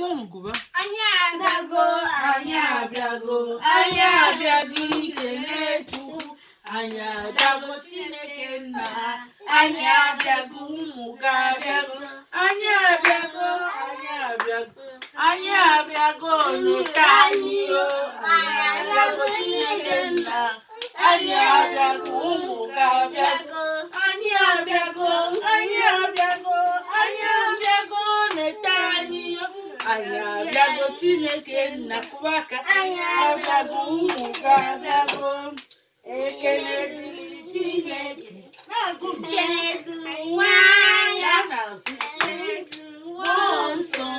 Bidonu gụba. Anyị abịago, Anyị abịago, anyị abịago ikele Chukwu. Anyị abịago Chineke nna, anyị abịago ụmụ gị abịago. Anyị abịago, anyị abịago, anyị abịago leta anyị o. Anyị abịago Chineke nna, anyị abịago ụmụ gị abịago. Anyị abịago, anyị abịago, anyị abịago leta anyị o. Anyị abịago Chineke nna, kụwa aka. Anyị abịago ụmụ gị abịago. Ekele dịrị Chineke. Na-agụ m. Ekele dịrị nwanyị. Ya n'azụ. Ekele dịrị Mmụọ nsọ,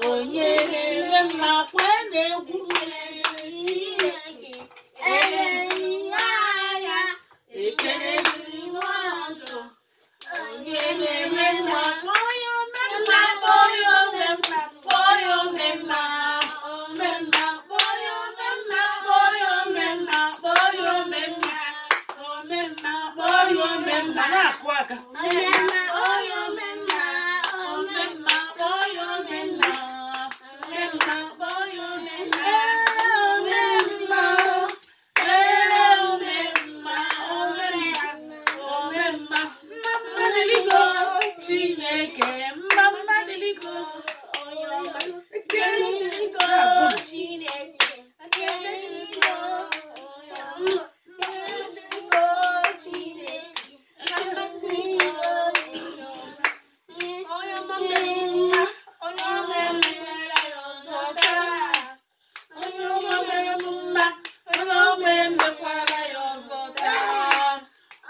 onye na-eme mma kwee na-egwu. Chineke. Ekele dịrị nwanyị. Ekele dịrị mmụọ nsọ, onye na-eme mma kpọọ ya ome mma, kpọọ ya ome mma, kpọọ ya ome mma, ome mma, kpọọ ya ome mma, kpọọ ya ome mma, kpọọ ya ome mma, ome mma, kpọọ ya ome mma, na-akụ aka. Ome mma, onye ome mma, Ome mma, kpọọ ya ome mma, ome mma, kpọọ ya ome mma, ome mma, ee, ome mma, ome mma, ome mma, mma mma dịrị gị, Chineke, mma mma dịrị gị. Onye ọma. Ekele dịrị gị, Chineke. Ekele dịrị gị, onye ọma. Ekele dịrị gị, Chineke. Ekele dịrị gị, onye ọma. Onye ọma mere mma, onye ọma emekwara ya ọzọ taa. Onye ọma mere m mma, onye ọma emekwara ya ọzọ taa.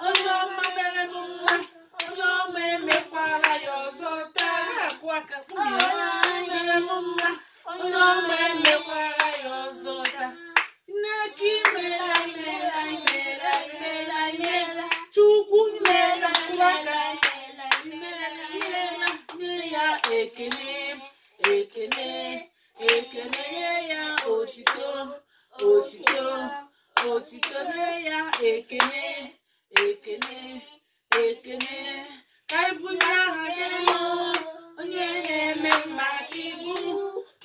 Onye ọma mere m mma, onye ọma emekwara ya ọzọ taa. Na-akụ aka, nwunye ya. Mere m mma, onye ọma emekwara ya ọzọ taa. Nneka imeela, imeela, imeela, imeela, imeela. Chukwu imeela, kụwa aka. Imeela, imeela, nye ya ekele, ekele, ekele, nye ya otito, otito, otito, nye ya ekele, ekele, ekele. Ka anyị bunye aha gị elu, onye na-eme mma ka ịbụ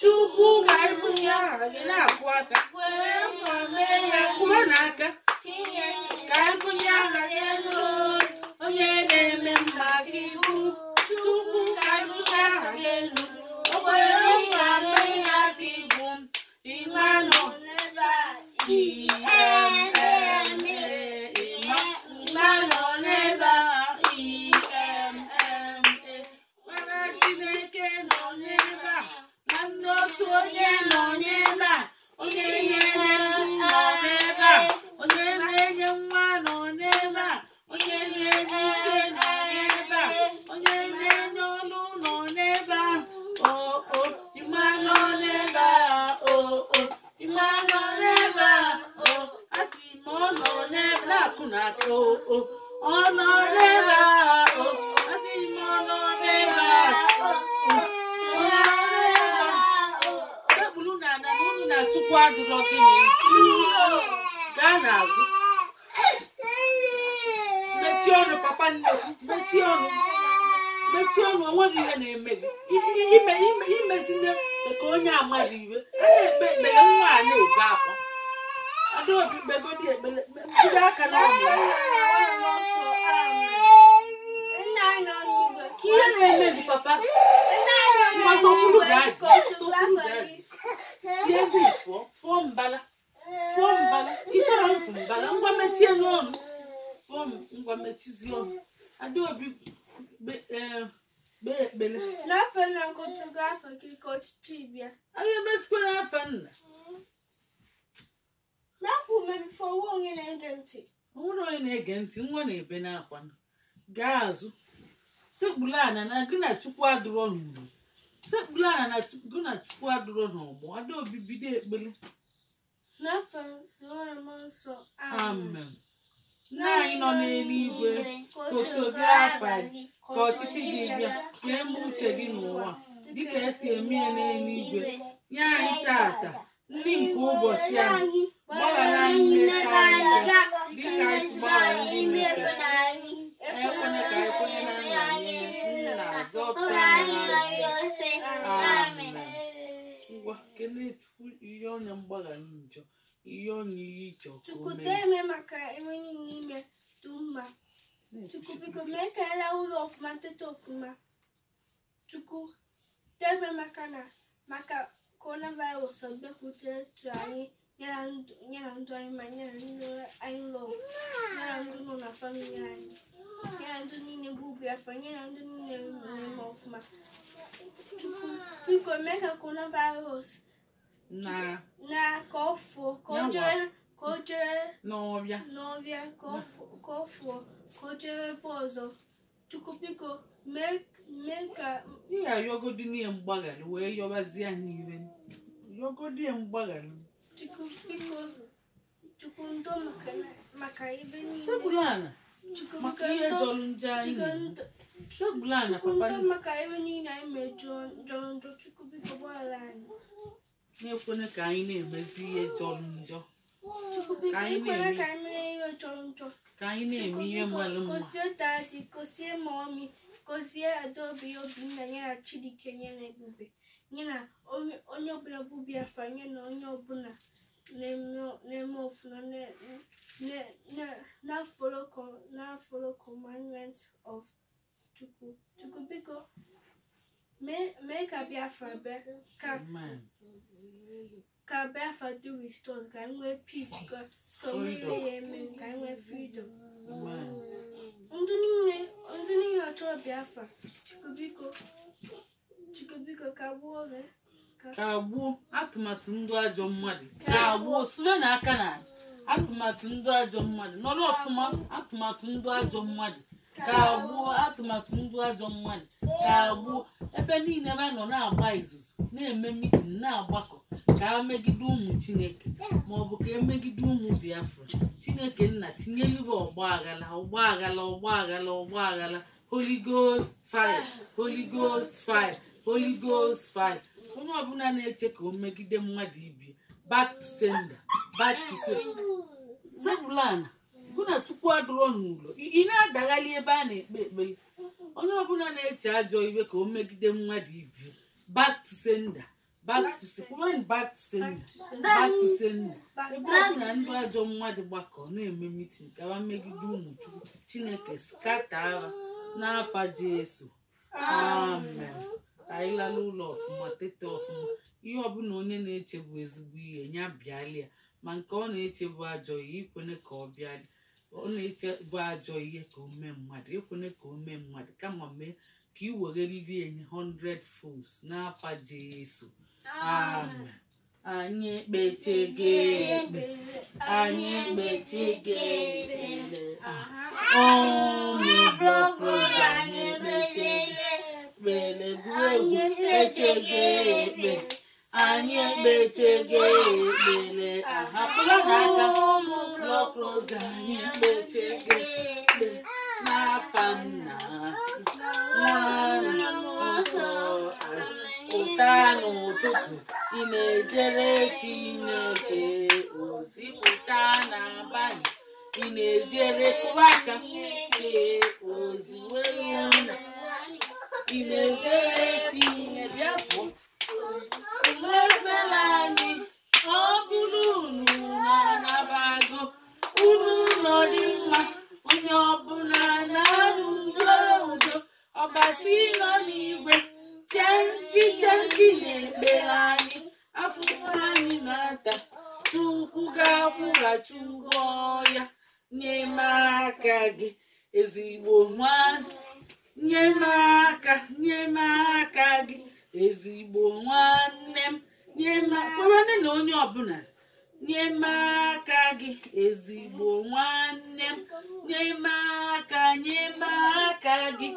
Chukwu, ka anyị bunye aha gị, na-akwụ aka. Were nkwa Mee ya, kwụrụ n'aka. Chineke. Ka anyị bunye aha gị elu, onye na-eme mma ka ịbụ Chukwu, ka anyị bunye aha gị elu. O kwere nkwa mee ya ka ịbụ Ịmanụ N'ebe a. I-M-M-A, Ịmanụ n'ebe a, I-M-M-A. Mana Chineke nọ n'ebe a, nwanne otu onye nọ n'ebe a, onye nyere ndụ nọ n'ebe a, onye na-enye nwa nọ n'ebe a, onye na-enye ike nọ n'ebe a, onye na-enye ọlụ nọ n'ebe a. O o, Ịma nọ n'ebe a, o o, Ịma nọ n'ebe a, o a sị m ọ nọ n'ebe a, akụ na aka, o o, ọ nọ n'ebe a, o a sị m ọ nọ n'ebe a, o o, ọ nọ n'ebe a. Sekpuru na ana na unu na Chukwu adịrọ gịnị? Gaa n'azụ. Mechie ọnụ, papa nnekwu, mechie ọnụ, mechie ọnụ. Onweghị ihe na-eme gị. Ime ime imezine ka onye amaghị iwe a na-ekpe ekpere, nwa a na-ebe akwa. Adaobi, kpegodi ekpere, bido aka n'ọnụ ya. Nna anyị nọ n'igwe. Ka ihe na-eme gị, papa? Nna anyị nọ Ngwa, sọkwuru n'igwe. ga-adị, Ka otu sọkwuru afọ ga-adị. gị. Sie ezi, fụọ fụọ mbala, fụọ mbala. Ị chọrọ mfu mbala? Ngwa, mechie n'ọnụ, fụọ ngwa, mechizie ọnụ. Adaobi, kpee ekpere. N'afọ na nkụtụgo afọ gị ka ọchịchị bịa. Anyị emesikwa n'afọ nna. N'afọ mebifọ nwa onye na-ege ntị. O nwere onye na-ege ntị? Nwa na-ebe n'akwa. Gaa azụ, sekpuru ana na gị na Chukwu adịrọ n'uru. Sekpuru ana na gị na Chukwu adịrọ n'ọgbọ. Adaobi, bido ekpere. N'afọ nwa mmụọ nsọ. Amen. Nna anyị nọ n'eluigwe, ka otobi afa gị, ka ọchịchị gị bịa, ka eme uche gị n'ụwa dịka esi eme ya n'eluigwe. Nye anyị tata nri nke ụbọchị anyị. Gbaghara anyị mmehie anyị dịka anyị si gbaghara ndị mmehie. Ekwena ka anyị kwenye na nna anyị, nna, zọpụta anyị n'ajọ. Amen. Ngwa kelee Chukwu ihe onye mgbaghara njọ ihe onye ihe ịchọ ka o Chukwu mee. deme maka enweghị n'ime dị mma. Chukwu biko mee ka anyị laa ụlọ ọfụma teta ọfụma. Chukwu deme maka na maka coronavirus bịakwutere anyị nyere ndụ anyị ma nyere ndị anyị lọ nyere ndụ nọ na famili anyị nyere ndụ niile bụ Biafra nyere ndụ niile na-eme ọfụma. Chukwu biko mee ka coronavirus na na ka ọ fụọ ka ọ jere ka ọ jere n'ọbịa n'ọbịa ka ọ fụọ ka ọ jere ebe ọzọ. Chukwu biko mee ka ị ga-ayọgodi n'ihe mgbaghara wee yọbazie anyị iwe yọgodi ya mgbaghara. Chukwu biko Chukwu ndo maka ebe niile. Sebụlụ ala Chukwu maka biko ihe ndo jọrọ njọ anyị Chukwu na-eme. ndo Sebụlụ ala Chukwu papa ndo maka ebe niile anyị mere jọrọ njọ. Chukwu biko gbaghara anyị. Na-ekwene ka anyị na-emezi ihe jọrọ njọ. Chukwu biko Ka anyị ikwere na-eme. ka anyị mere ihe jọrọ njọ. Ka anyị na-eme ihe Chukwu mara biko mma. gozie Daddy, gozie Mommy, gozie Adaobi Obinna ya na Chidike ya na Ebube ya na onye ọbụla bụ Biafra ya na onye ọbụla na-eme ọfụma na follow commandments of Chukwu. Chukwu biko mee ka Biafra bịa ka Amen. ka Biafra dị restored, ka anyị nwee peace, ka nwee ihe ya eme, ka anyị nwee freedom. Amen. Ndị niile achọrọ Biafra, Chukwu biko ka gbuo ha. Ka gbuo atụmatụ ndụ ajọ mmadụ. Ka gbuo sube na aka na atụmatụ ndụ ajọ mmadụ nọrọ ọfụma atụmatụ ndụ ajọ mmadụ. Ka gbuo atụmatụ ndụ ajọ mmadụ. Ka gbuo ebe niile ebe a nọ na-agba izuzu na-eme mitin na-agbakọ ka a megide ụmụ Chineke ma ọ bụ ka emegide ụmụ Biafra. Chineke nna tinyelibe ọgba aghara ọgba aghara ọgba aghara ọgba aghara. Holy Ghost fire, Holy Ghost fire, Holy Ghost fire. Onye ọbụla na-eche ka o megide mmadụ ibi back to sender, back to sender. Zebulana gụ na Chukwu adụrọ n'ụlọ ị na-adaghalị ebe a na-ekpe ekpere. Onye ọbụla na-eche ajọ iwe ka o megide mmadụ ibi back to sender, back to sender, back to sender, back to sender. Ebe ọbụla ndị ajọ mmadụ gbakọ na-eme mitin ka ha megide ụmụ Chukwu, Chineke skata agha n'afa Jesu. Amen. Ka anyị lala ụlọ ọfụma tete ọfụma. Ihe ọbụla onye na-eche bụ ezigbo ihe ya bịalịa, ma nke ọ na-eche bụ ajọ ihe ikwene ka ọ bịalị. Ọ na-eche bụ ajọ ihe ka o mee mmadụ ekwene ka o mee mmadụ, kama mee ka ị wegharịrị enye 100 folds n'afa Jesu. Amen. Anyị ekpechego ekpe, anyị ekpechego ekpere. Ụmụ Block Rose anyị ekpechego ekpere gụọ egwu ekpechego ekpe, anyị ekpechego ekpere. Ahapụla n'aka ụmụ Block Rose anyị ekpechego ekpe n'afa nna nwa na nsọ. Pụta n'ụtụtụ ị na-ejere Chineke ozi, pụta n'abalị ị na-ejere kụwa aka ee ozi were ụlọ ị na-ejere Chineke. Bịa pụọ ekpere anyị, ọ bụrụ unu na-anabago unu ụlọ dị mma, onye ọbụla na-anụ udo udo. Ọbasi nọ n'igwe chenti chenti na-ekpere anyị, afụfụ anyị na-ata Chukwu ga-akwụghachi ụgwọ ya. Nye m aka gị ezigbo nwa, nye m aka, nye m aka gị ezigbo nwanne m, nye m kwerenụ na onye ọbụla nye m aka gị ezigbo nwanne m, nye m aka, nye m aka gị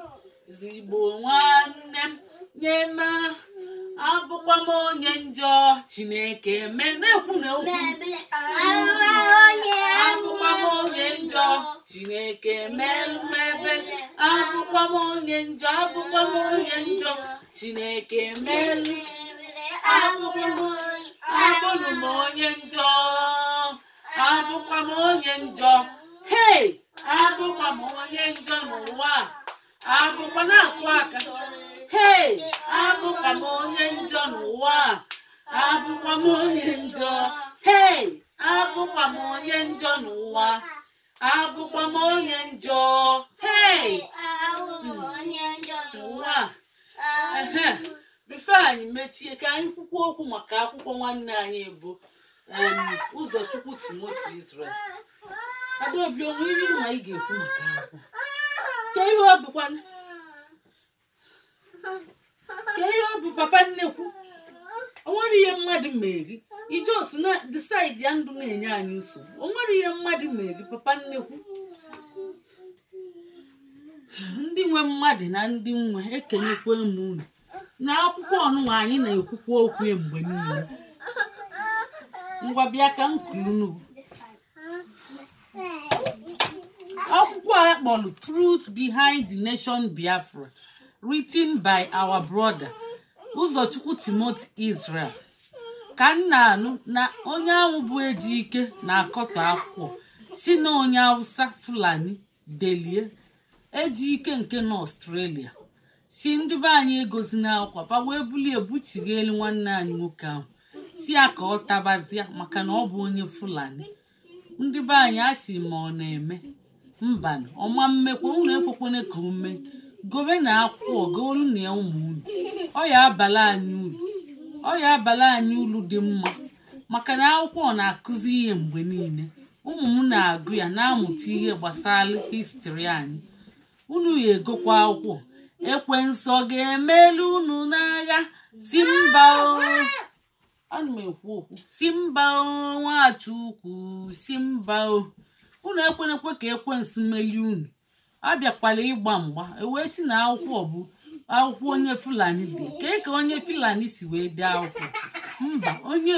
ezigbo nwanne m, nye m. Abụkwa m onye njọ Chineke mee na-ekwu na okwu. Abụkwa m onye njọ Chineke meelụ m ebere. Abụkwa m onye njọ, abụkwa m onye njọ Chineke meelụ. Abụrụ m onye njọ, abụkwa m onye njọ. Hei, abụkwa m onye njọ n'ụwa a. Abụkwa na-akụ aka. Hei, abụkwa m onye njọ n'ụwa a. Abụkwa m onye njọ. Hey, abụkwa m onye njọ n'ụwa. Abụkwa m onye njọ. Hey, n'ụwa. Ehe, before anyị mechie, ka anyị kwukwu okwu maka akwụkwọ nwanne anyị bụ Ụzọchukwu Timothy Israel. Adaobi, onwe ihe ma ị ga-ekwu maka akwụkwọ ka ihe ọ bụkwa, ka ihe ọ bụ, papa nnekwu? O nwere ihe mmadụ mee gị ijos na decide ya ndụ na-enye anyị nsogbu? O nwere ihe mmadụ mee gị, papa nnekwu? Ndị nwe mmadụ na ndị nwe, ekenyekwa m unu na akwụkwọ ọnụnwa anyị na-ekwukwa okwu ya mgbe niile. Ngwa, bịa ka m kwuru. Akwụkwọ a kpọrọ Truth Behind the Nation Biafra, written by our brother Ụzọchukwu Timothy Israel, ka m na-anụ na onye ahụ bụ Ejike na-akọtọ akwụkwọ, si na onye Hausa Fulani delie. Ejike nke na Australia si ndị be anyị egozi n'akwụkwọ pa wee bulie buchiga elu nwanne anyị nwoke ahụ, si ya ka ọ tabazia maka na ọ bụ onye Fulani. Ndị be anyị asị ma ọ na-eme mbanụ ọma mmekwa unu ekwekwene ka o mee. Gobe na akwụkwọ goolu na ya ụmụ unu, ọ ya abala anyị uru, ọ ya abala anyị uru dị mma, maka na akwụkwọ na-akụzi ihe mgbe niile. Ụmụ m na-agụ ya, na-amụta ihe gbasara history anyị. Unu ya egokwa akwụkwọ. Ekwensu ọ ga-emelu unu n'agha? Si mba o. Ana m ekwu okwu, si mba o. Nwachukwu, si mba o. Unu ekwenekwe ka ekwensu melie unu. Abịakwala ịgba mgba ewee si na akwụkwọ bụ akwụkwọ onye Fulani dị. Kee ka onye Fulani si wee dee akwụkwọ? Mba, onye